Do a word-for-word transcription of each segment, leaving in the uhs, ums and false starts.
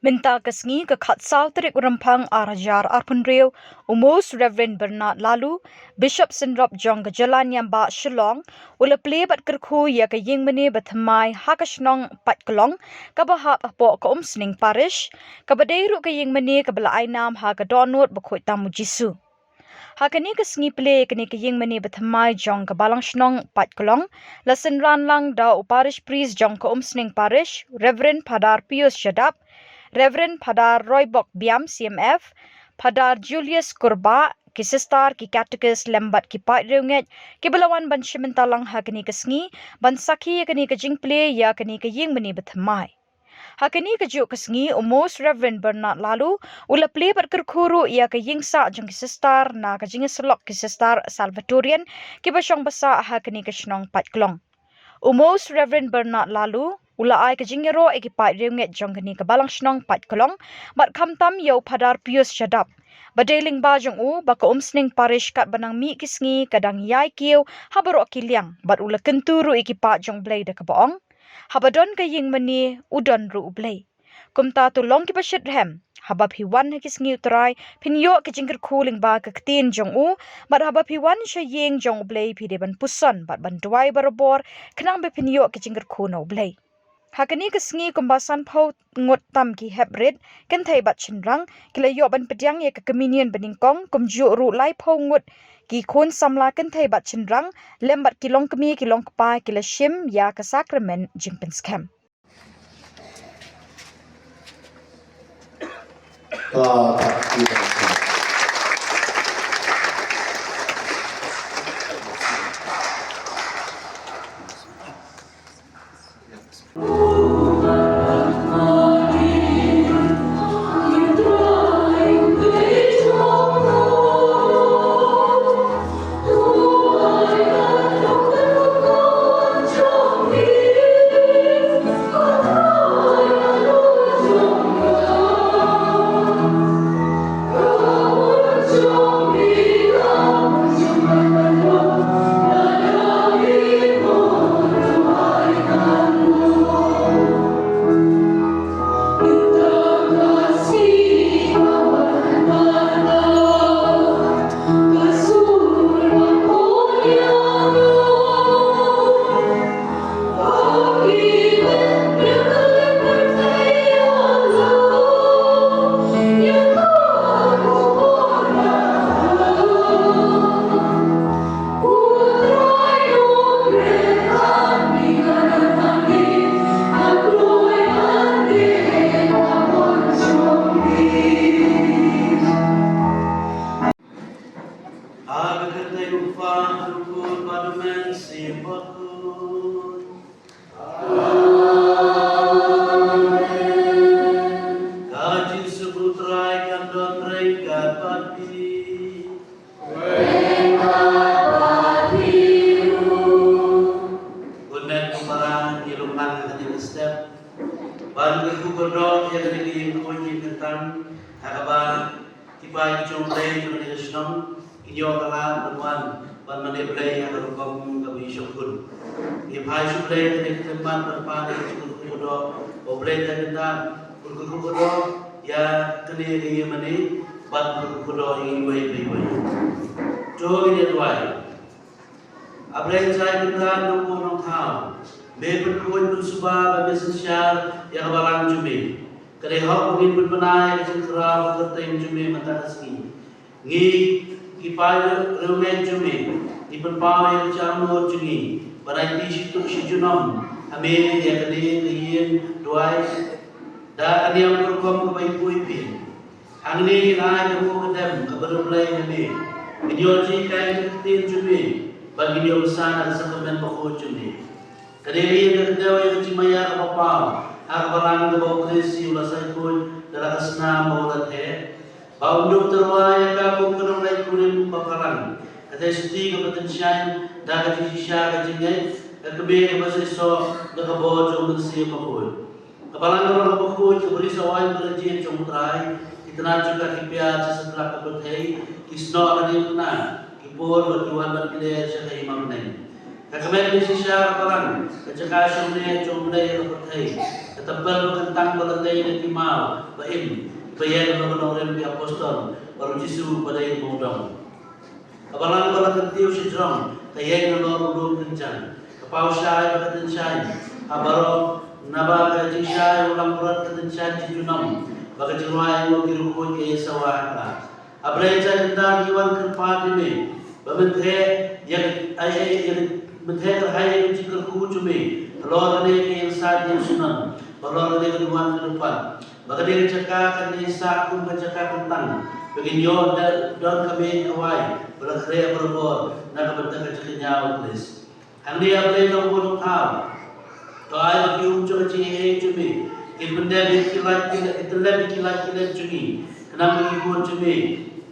Mynta ka sngi ka khatsaw tarik u Rymphang ar hajar arphew hynriew, u Most Reverend Bernard Laloo, Bishop Synrop jong ka Jylla Niam Bah Shillong, u la plie bad kyrkhu ïa ka ïingmane bathymmai ha ka shnong Paitklong, kaba hap hapoh ka Umsning Parish, kaba dei ruh ka ïingmane kaba la ai nam ha ka dohnud bakhuid tam u Jisu. Ha kane ka sngi plie ïa kane ka ïingmane bathymmai jong ka Balang Shnong Paitklong, la synran lang da u Parish Priest jong ka Umsning Parish, Reverend Phadar Pius Shadap, Reverend Phadar Roybok Biam C M F, Phadar Julius Kurbah, ki sister, ki katekis lem bad ki paid riewngeit kiba la wan ban shim bynta lang ha kane ka sngi ban sakhi ïa kane ka jingplie ïa kane ka ïingmane bathymmai. Ha kane ka juh ka sngi, u Most Reverend Bernard Laloo u la plie bad kyrkhu ruh ïa ka ïingsah jong ki sister na ka jingïasyllok ki sister Salvatorian kiba shong ba sah ha kane ka shnong Paitklong. U Most Reverend Bernard Laloo u la ai ka jingïaroh ïa ki paid riewngeit jong kane ka Balang Shnong Paitklong, bad khamtam ïa u Phadar Pius Shadap, ba dei lyngba jong u ba ka Umsning Parish katba nang mih ki sngi ka dang ïai kiew ha baroh ki liang, bad u la kyntu ruh ïa ki paid jong U Blei da kaba ong, haba don ka ïingmane u don ruh U Blei. Kumta to long kiba shitrhem, haba phi wan ha ki sngi U Trai, phin ïoh ki jingkyrkhu lyngba ka ktien jong u, bad haba phi wan sha ïing jong U Blei phi dei ban puson bad ban duwai barabor, khnang ba phin ïoh ki jingkyrkhu na U Blei. Ha kane ka sngi kumba sanphew ngut tam ki hep rit, kynthei bad shynrang ki la ïoh ban pdiang ïa ka communion banyngkong, kumjuh ruh laiphew ngut ki khun samla kynthei bad shynrang lem bad ki longkmie ki longkpa ki la shim ïa ka sakramen jingpynskhem. Ha ka kyrteng u Kpa, bad u Khun, bad u Mynsiem Bakhuid. Amen. Ka jingsuk U Trai kan don ryngkat bad phi. Ryngkat bad phi ruh. Bun met ko para, ngi lum lang ha kane ka step ban kyrkhu kyrdoh ïa kane ka ïing khuid ïing kyntang, ha kaba ki paid ki jong U Blei jong kane ka shnong kin ïoh ka lad ban wan ban mane Blei ha ka rukom kaba ïoh sngewthuh. Ngi phai sha U Blei da kane ka khyllipmat ban pan ïa ka jingkyrkhu kyrdoh ba U Blei da kynta un kyrkhu kyrdoh ïa kane ka ïingmane bad un kyrkhu kyrdoh ïa ngi iwei pa iwei. To ngin ïa duwai. A Blei Trai Kynrad Nongbuh Nongthaw, me pynkhuid pynsuba bad me synshar ïa ka balang jong me. Ka dei hok ba ngin pynbna ïa ka jingkhraw ka kyrteng jong me mynta ka sngi. Ngi ki paid riewngeit jong me, ngi pynpaw ïa ka jingmut jong ngi ban aiti shi tuk shi junom ha me ïa kane ka ïing duwai da ka niam ka rukom kaba ibuipi. Hangne ngin ai ka ruh ka dem kaba riewblei ha me. Ngin ïoh jinghikai ka ktien jong me bad ngin ïoh bsa na ka sakramen bakhuid jong me. Ka dei ka ïing ka kdew ïa ka jingmaïa kaba paw ha ka balang kaba U Khrist u la saikhuid da la ka snam ba u la theh, ba un ïoh tyrwa ïa ka kum ka nongleit kurim ba karang, ka theisotti kaba tyngshaiñ da ka jingshisha ka jingngeit, ka kmie kaba seisoh da ka bor jong U Mynsiem Bakhuid. Ka balang ka rong kaba khuid, ka bri sawan ka lynti jong U Trai, ki tnat jong ka ki pia sha satlak ka pyrthei, ki snoh ka diengphna, ki pur bad ki wan ban kler sha ka hima bneng. Ka kmen ka shisha ka balang, ka jaka shong ne jong U Blei ha pyrthei. Ka templ ba kyntang ba la tei na ki maw ba im, ba ïaid na ka nongrim ki apostol bad U Jisu ba dei u Mawdong. Ka balang ba la kyntiew shajrong, ka ïaid nalor u lum kynjang. Ka paw shai ba ka tynshai ha baroh, naba ka jingshai u langbrot ka tynshai junom, ba ka jingrwai u ki rukhuid ka ïasawa ha ka. A Blei, jai kynta ngi wan kyrpad ïa me ba men theh ïa, ai, ai, ïa, men theh kyrhai ïa ka jingkyrkhu jong me halor kane ka ïing sah ïing shnong, halor kane ka duwan ka dewpat, ba kane ka jaka kan ïeng sah kum ka jaka kyntang, ba kin ïoh da don ka miej ka wai ba la khreh barabor na ka bynta ka jingkñia U Khrist. Hangne, A Blei Nongbuh Nongthaw, to ai ba ki um jong ka jingaiei jong me kin pyndep ïa ki lait ki lem, kin pyndep ïa ki lait ki lem jong ngi, khnang ba ki khun jong me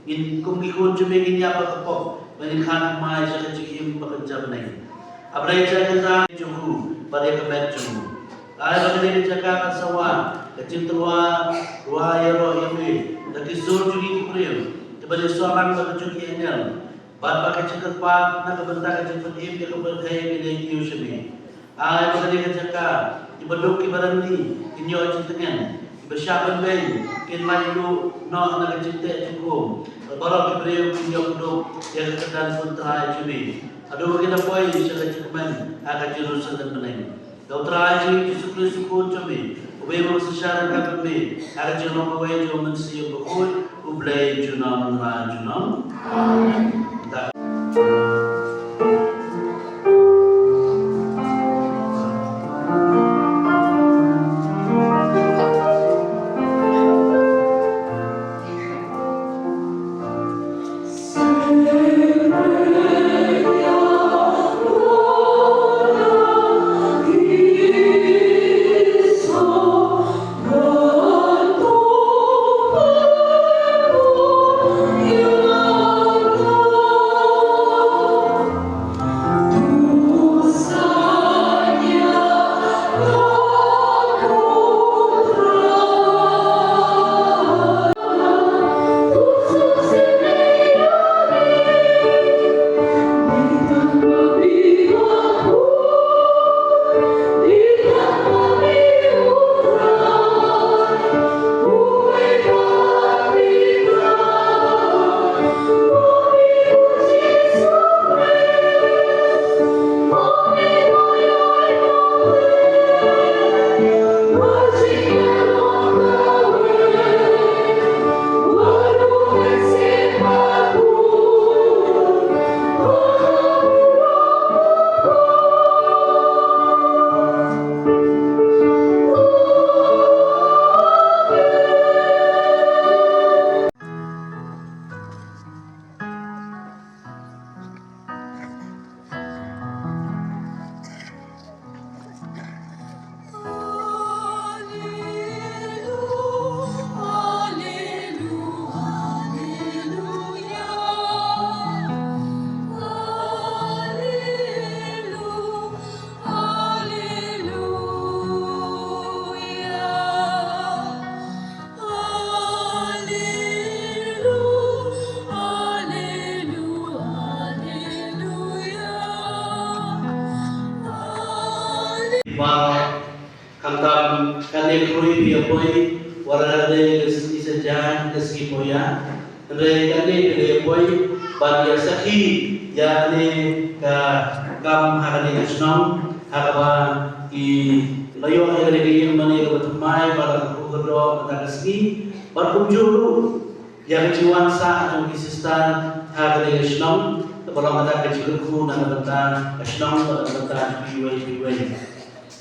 ngin, kum ki khun jong me, ngin ïap ha ka pop, ba ngin kha thymmai sha ka jingim ba kynja bneng. A Blei, jai kynta jong u bad ïa ka met jong u. Ai ba kane ka jaka kan sa wan ka jingtyrwa, tyrwa ïaroh ïa me da ki sur jong ngi ki briew kiba ïasoh lang bad ka jong ki angel. Bad ba ka jingkyrpad na ka bynta ka jingpynim ïa ka pyrthei kan ïa kiew sha me. Ai ba kane ka jaka, kiba duk kiba rangli kin ïoh jingtngen, kiba shah pynbeiñ kin lait luh noh na ka jingteh jingkhum, bad baroh ki briew kin ïoh kdup ïa ka kyrdan Khun Trai jong me haduh ba kin da poi sha ka jingkmen ha ka Jerusalem bneng. Da U Trai jong ngi Jisu Khrist U Khun jong me, uba im bad synshar ryngkat bad me ha ka jinglong kawei jong U Mynsiem Bakhuid, U Blei junom la junom. Amen. Ba khamtam kane ka poi, phi ïa poi, wat la ka dei ka sngi Saitjaiñ, ka sngi Pohiah. Hynrei kane ka dei ka poi ban ïa sakhi ïa kane ka kam ha kane ka shnong, ha kaba ki la ïoh ïa kane ka ïing mane kaba thymmai ba la kyrkhu kyrdoh mynta ka sngi. Bad kumjuh ruh ïa ka jingwan sah jong ki sister ha kane ka shnong, kaba long kata ka jingkyrkhu na ka bynta ka shnong bad na ka bynta jong kiwei kiwei.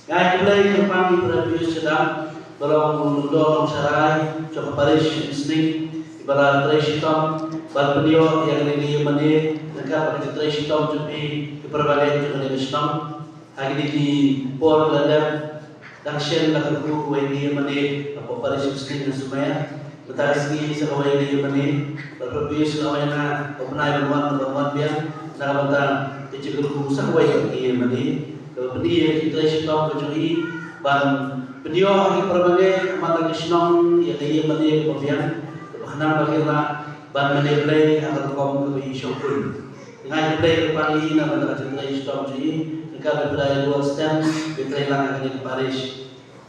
Nga ai khublei kyrpang ïa i Brother Pius Shadap, ba long u lyngdoh nongsharai jong ka parish Mynsngi, iba la trei shitom ban pynïoh ïa kane ka ïing mane, ryngkat bad ka jingtrei shitom jong phi ki para bangeit jong kane ka shnong. Ha kine ki por la dep, dang shen la kyrkhu kawei ka ïing mane hapoh parish Mynsngi, nga sumar. Mynta ka sngi sa kawei ka ïing mane, bad Brother Pius la ong ïa nga ba u bnai ban wan, ban wan biang na ka bynta ka jingkyrkhu sa kawei ka ïing mane. Kaba pyni ïa ka jingtrei shitom ka jong i ban pynïoh ha ki para bangeit ha man la ki shnong ïa ka ïing mane kaba biang, kaba khnang ba kin lah ban mane Blei ha ka rukom kaba i shongkun. Ai khublei ïa phi na ka bynta ka jingtrei shitom jong ngi, ka bynta ïa u stem, bynta lang ka parish.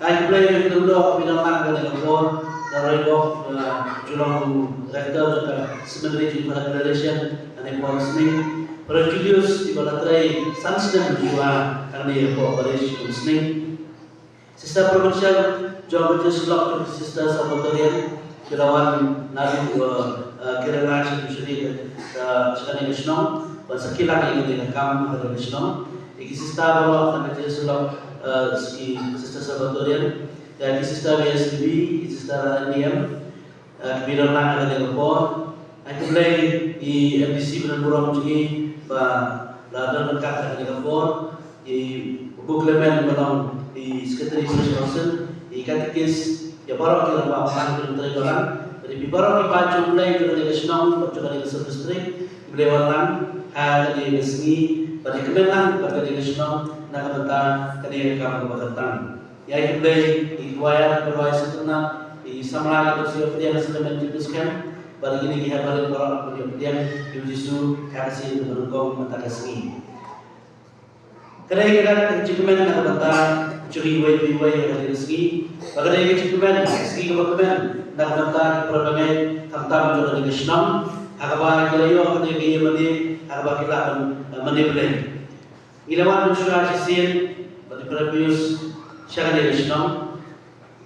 Ai khublei ïa ki lyngdoh kiba don lang ha kane ka por, da roi bok, eh, ju long u rector jong ka seminary jong ka declaration, ha kane ka por sning. Para Julius, iba la trei san snem shuwa ha kane ka por parish sning. Sister Provincial jong ka Jesuit Lok jong ki Sister Salvatorian, ki la wan naduh, eh, eh, Kerala sha, sha, eh, sha kane ka shnong, ban sa kilang ïa kane ka kam ha kane ka shnong. Ïa ki sister baroh na ka Jesuit Lok, eh, ki Sister Salvatorian, ïa ki Sister B S T B, ki Sister R N D M, eh, kiba don lang ha kane ka por. Ai khublei ïa i M D C ba don burom jong ngi ba la don ryngkat ha kane ka por. Ïa i Pu Clement ba long i Secretary Parish Council, i Katekis, ïa baroh ki rangbah bapang, ki longtrei balang, bad ïa phi baroh ki paid jong U Blei jong kane ka shnong bad jong kane ka sub district, U Blei un wan lang ha kane ka sngi bad ïa kmen lang bad kane ka shnong na ka bynta kane ka kam kaba kyntang. Ïa i Blei, i choir, i choir synthernat, i samla, i duksia pdiang, i sakramen jingpynskem, bad ïa kine ki hep barit baroh ban ïoh pdiang ïa u Jisu ha ka sien kaba nyngkong mynta ka sngi. Ka dei ka dak ka jingkmen na ka bynta jong iwei pa iwei ha kane ka sngi. Bad ka dei ka jingkmen, ka sngi kaba kmen na ka bynta ki para bangeit khamtam jong kane ka shnong, ha kaba ki la ïoh kane ka ïingmane ha kaba ki lah ban, eh, mane Blei. Ngi la wan mynshuwa shisien bad i para Pius sha kane ka shnong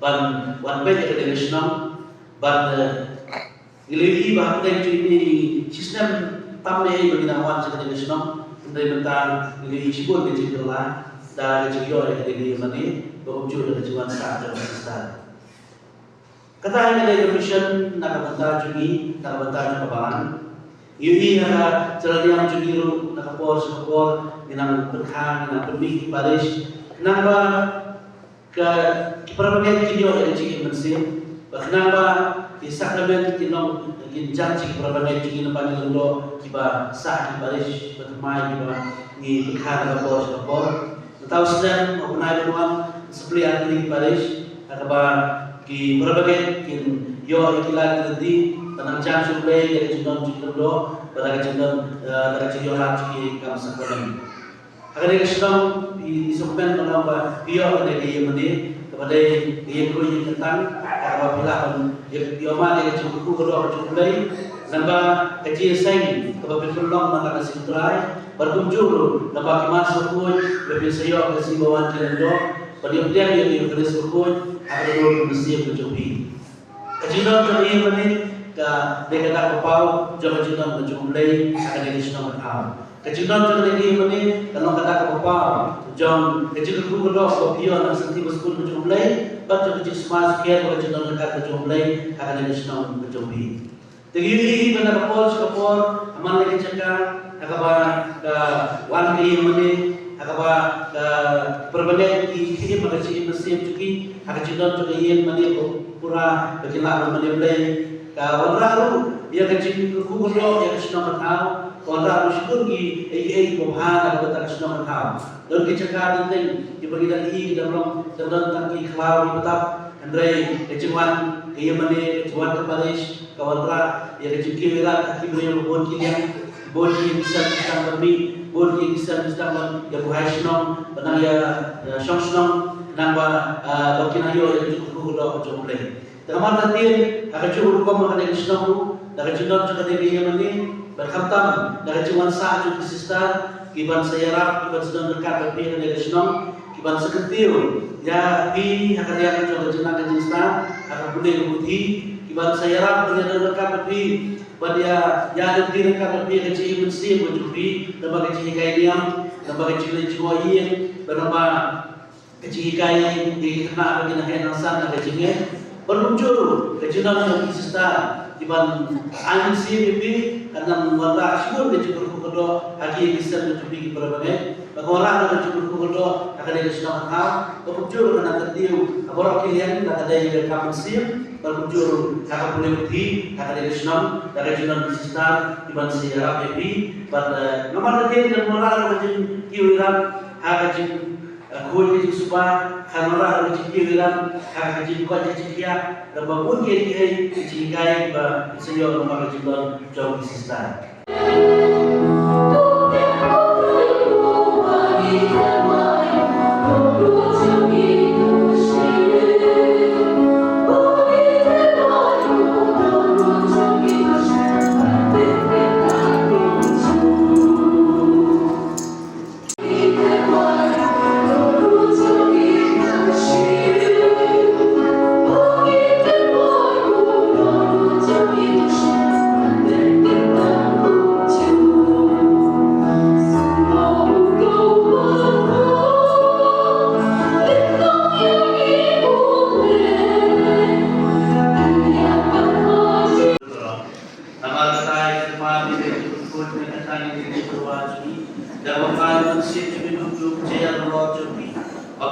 ban wan peit ïa kane ka shnong bad, eh, ngi la ïohi ba hapdeng jong kine ki shisnem tam eh ba ngi nang wan sha kane ka shnong, hynrei mynta ngi la ïohi shibun ka jingkylla da ka jingïoh ïa kane ka ïingmane ba kumjuh da ka jingwan sah jong ka sister. Kata hi ka dei ka mission na ka bynta jong ngi, na ka bynta jong ka balang. Ngi ïohi ha ka jingïalam jong ngi ruh na ka por sha ka por ngi nang pynkha, ngi nang pynmih ki parish, khnang ba ka, ki para bangeit kin ïoh ïa ka jingim mynsiem, bad khnang ba ki sakramen kin long, kin jan sha ki para bangeit jong ngi, namar ngi long kiba sah ki parish bathymmai kiba ngi pynkha na ka por sha ka por. Mynta u snem, u bnai ban wan, sa plie ar tylli ki parish ha kaba ki para bangeit kin ïoh ïa ki lad ki lynti ban nang jan sha U Blei da ka jingdon jingkyrdor bad da ka jingdon, eh, da ka jingïoh lad sha ki kam sakramen. Ha kane ka shnong, i, i sngewkmen ban ong ba phi ïoh kane ka ïingmane kaba dei ka ïingkhuid ïingkyntang, ha kaba phi lah ban ïoh, ïoh mad ïa ka jingkyrkhu kyrdoh ka jong U Blei, lyngba ka jingïaseng kaba phin pynlong man la ka sngi U Trai, bad kumjuh ruh lyngba ki mass bakhuid ba phin sa ïoh ha ka sngi ba wan ki lyngdoh, ban ïoh pdiang ïa ka Eukharist bakhuid ha ka dur ka mynsiem ka jong phi. Ka jingdon jong ka ïingmane ka dei ka dak ka paw jong ka jingdon ka jong U Blei ha kane ka shnong ka thaw. Ka jingdon jong kane ka ïingmane ka long ka dak ka paw jong ka jingkyrkhu kyrdoh ba phi ïoh na ka santi ba sbun ka jong U Blei, bad jong ka jingsma jingker bad ka jingdon ryngkat ka jong U Blei ha kane ka shnong ka jong phi. Te ngi ïohi ba na ka por sha ka por, ha man la ki jaka ha kaba ka wan ka ïingmane, ha kaba ka para bangeit ki, ki im ha ka jingim mynsiem jong ki ha ka jingdon jong ka ïingmane, ka pura ba kin lah ban mane Blei. Ka wanrah ruh ïa ka jingkyrkhu kyrdoh ïa ka shnong ka thaw, ka wanrah ruh shibun kiei kiei kiba bha na ka bynta ka shnong ka thaw. Don ki jaka teng teng kiba ngi dang ïohi ki dang long, dang don tang ki khlaw kiba tap, hynrei ka jingwan ka ïingmane, ka jingwan ka parish, ka wanrah ïa ka jingkiew ïarap ha ki briew bun ki liang, bun ki seng ki sdang ban mih, bun ki seng ki sdang ban ïa buhai shnong, ban nang ïa, ïa shong shnong, khnang ba, ah, ba kin nang ïoh ïa ka jingkyrkhu kyrdoh ka jong U Blei. Te namar kata, ha kajuh ka rukom ha kane ka shnong ruh, da ka jingdon jong kane ka ïingmane, bad khamtam da ka jingwan sah jong ki sister kiban sa ïarap, kiban sa don ryngkat bad phi ha kane ka shnong, kiban sa kyntiew ïa phi ha ka liang jong ka jingnang ka jingstad, ha ka pule ka puthi, kiban sa ïarap ban ïadon ryngkat bad phi, ban ïa, ïa lynti ryngkat bad phi ha ka jingim mynsiem ka jong phi, lyngba ka jinghikai niam, lyngba ka jingleit jngoh ïing, bad lyngba ka jinghikai ïa ki khynnah ba kin nang heh nang san na ka jingngeit. Bad kumjuh ruh ka jingdon jong ki sister kiban ai mynsiem ïa phi, kan nang wanrah shibun ka jingkyrkhu kyrdoh ha ki, ki seng ka jong phi ki para bangeit. Bad ka wanrah ka jingkyrkhu kyrdoh ha kane ka shnong ka thaw. Bad kumjuh ruh kan nang kyntiew ha baroh ki liang, lada ka dei ka kam mynsiem, bad kumjuh ruh ha ka pule puthi ha kane ka shnong, da ka jingdon ki sister kiban sa ïarap ïa phi. Bad, eh, namar kata kan wanrah ruh ka jingkiew ïarap ha ka jing, eh, khuid ka jingsuba, kan wanrah ruh ka jingkiew ïarap ha ka jingkoit ka jingkhiah, lyngba bun kiei kiei ki jinghikai ba ki sa ïoh namar ka jingdon jong ki sister.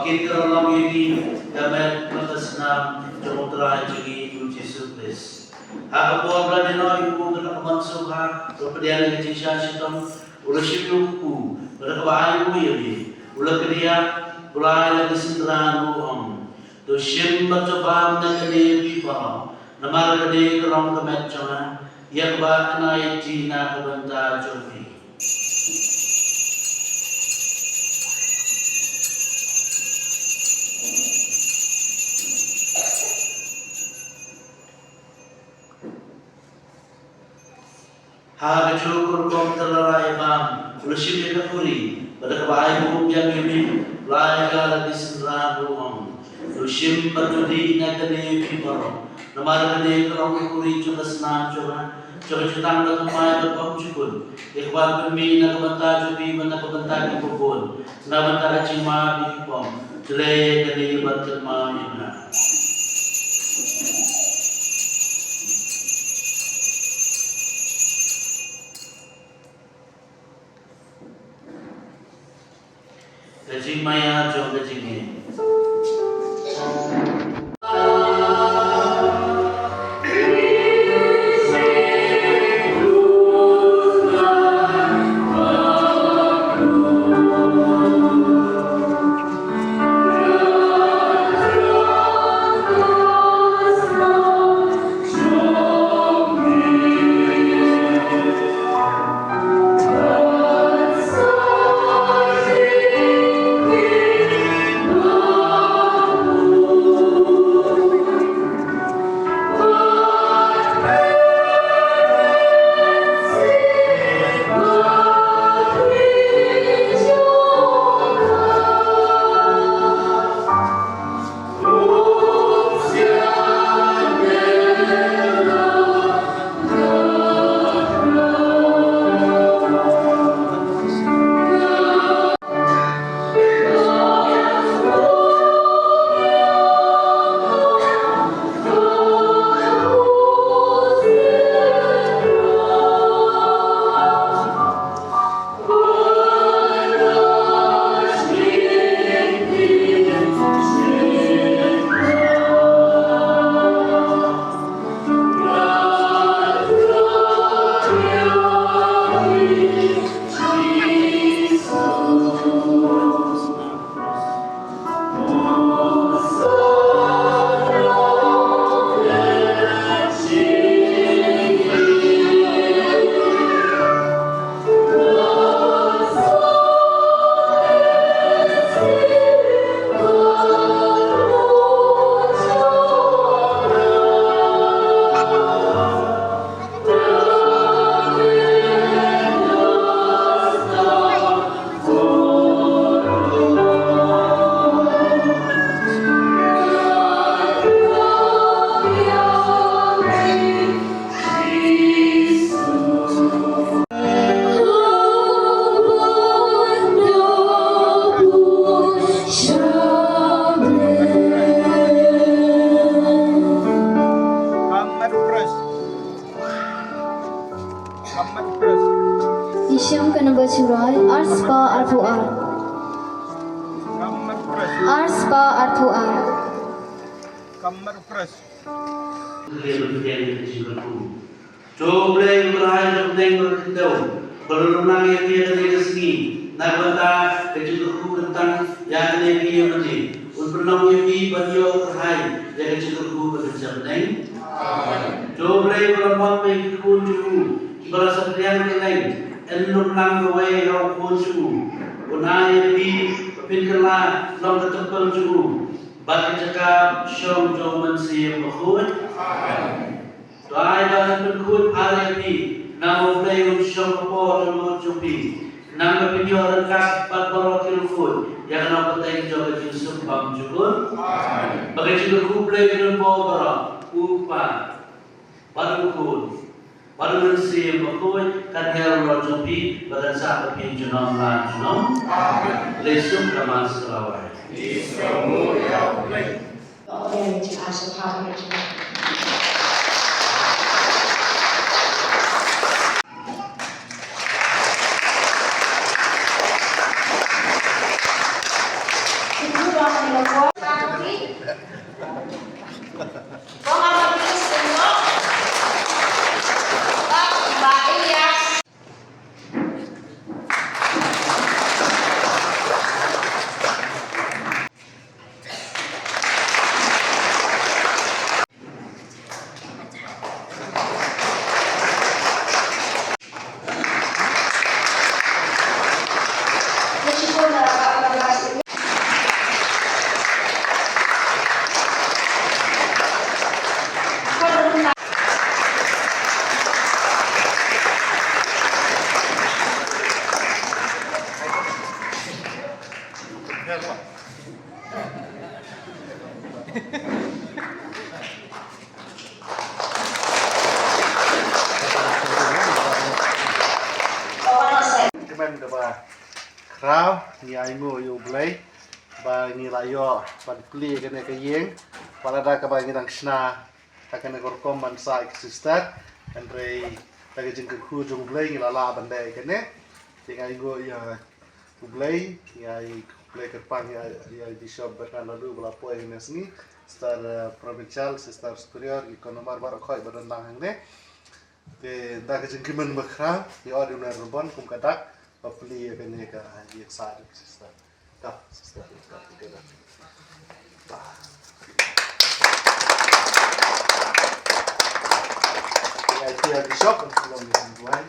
Kin ka long ïa ngi ka met bad ka snam jong U Trai jong ngi U Jisu Khrist. Ha ka por ba la ïehnoh ïa u, ka la ka mon sngewbha, ka pdiang ïa ka jingshah shitom, u la shim ïa u kpu, bad kaba ai u ïa ngi, u la kdiah, u la ai la ki synran, u ong: To shim bad to bam na kane phi baroh, namar kane ka long ka met jong nga, ïa kaba ngan aiti na ka bynta jong phi. Ha kajuh ka rukom te la la ïa bam, u la shim ïa ka khuri, bad kaba ai u biang ïa u, u la ai ka la ki synran, u ong: To shim bad to dih na kane phi baroh, namar kane ka long ka khuri jong ka snam jong nga, jong ka jutang bathymmai bad bymjukut, ïa kaba ngan pynmih na ka bynta jong phi bad na ka bynta ki babun, na ka bynta ka jingmap ïa ki pop. To leh ïa kane bad kynmaw ïa nga. Ka jingmaïa jong ka jingim. Ngi shim ka number shuwa, ar spah arphew ar. Ar spah arphew ar. To Blei u Trai jong bneng bad ka khyndew, ba la lumlang ïa phi ha kane ka sngi na ka bynta ka jingkyrkhu kyntang ïa kane ka ïing mane. Un pynlong ïa phi ban ïoh kyrhai ïa ka jingkyrkhu ba kynja bneng. Amen. To Blei ba la mon ïa ki khun jong u kiba la saphriang kylleng, yn lumlang kawei ïa u khun jong u. Un ai ïa phi ba phin kylla long ka templ jong u bad ka jaka shong jong u Mynsiem Bakhuid. Amen. To ai ba kan pynkhuid bha ïa phi, naba U Blei un shong hapoh jong ka jong phi, naba phin ïoh ryngkat bad baroh ki riewkhuid ïa ka nongpyntip jong ka jingsuk bymjukut. Amen. Ba ka jingkyrkhu Blei ka don bad baroh, U Kpa bad U Khun bad U Mynsiem Bakhuid, kan hiar halor jong phi bad kan sah bad phi junom la junom. Amen. Leit suk da ka Mass kaba lawei. Ngi sngewbha ïa U Blei. Khraw, ngi ainguh ïa U Blei ba ngi la ïoh ban plie kane ka ïing. Wat lada kaba ngi dang shna ha kane ka rukom ban sah ïa ka sister, hynrei da ka jingkyrkhu jong U Blei ngi la lah ban leh ïa kane. Te ngi ainguh ïa U Blei, ngi ai khublei kyrpang ïa, ïa Bishop Bernard Naduh ba la poi hangne sngi, Sister, eh, Provincial, Sister Superior, ki khynnah baroh khoit ba don lang hangne. Te da ka jingkmen ba khraw, ngi ot ïa u nongïarap kum ka dak ba plie ïa kane ka ïing sah jong ka sister. Ka sister, ka sister. Ba. Ngi ai ïa u Bishop ban sngewbha ïa u tuan.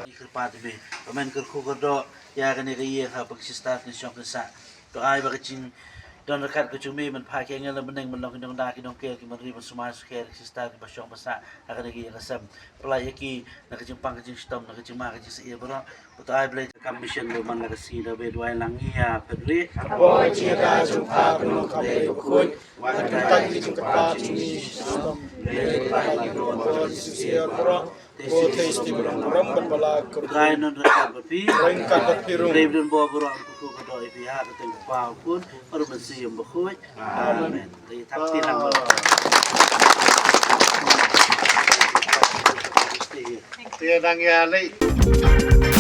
Ngi kyrpad ïa me, ba men kyrkhu kyrdoh ïa kane ka ïing ha ba ki sister kin shong kin sah. To ai ba ka jingdon ryngkat ka jong me ban phah ki angel na bneng ban long ki nongda ki nongker ki ban ri ban sumar sukher ki sister kiba shong ba sah ha kane ka ïing ka sem. Pynlait ïa ki na ka jingpang ka jingshitom na ka jingma ka jingsheptieng baroh. Ba to ai Blei ka kam mission ba man la ka sngi da ba duwai lang ïa phet ri. Hapoh ka jingïada jong pha ka nongkha Blei bakhuid. Wan kyntait ïa ka jingkyrpad jong ngi sha u Blei. Blei ba ïa ka nongkha Jisu ïa baroh. Ko thei sngewbha ban burom ban bala ka Trai non ryngkat bad phi. Ryngkat bad phi ruh. Dei bad baroh ko ko ka dei phi ha ka kyrteng ka Kpa, ka Khun bad ka Mynsiem Bakhuid. Amen. Dei thap ti lang. Te dang ïa lei.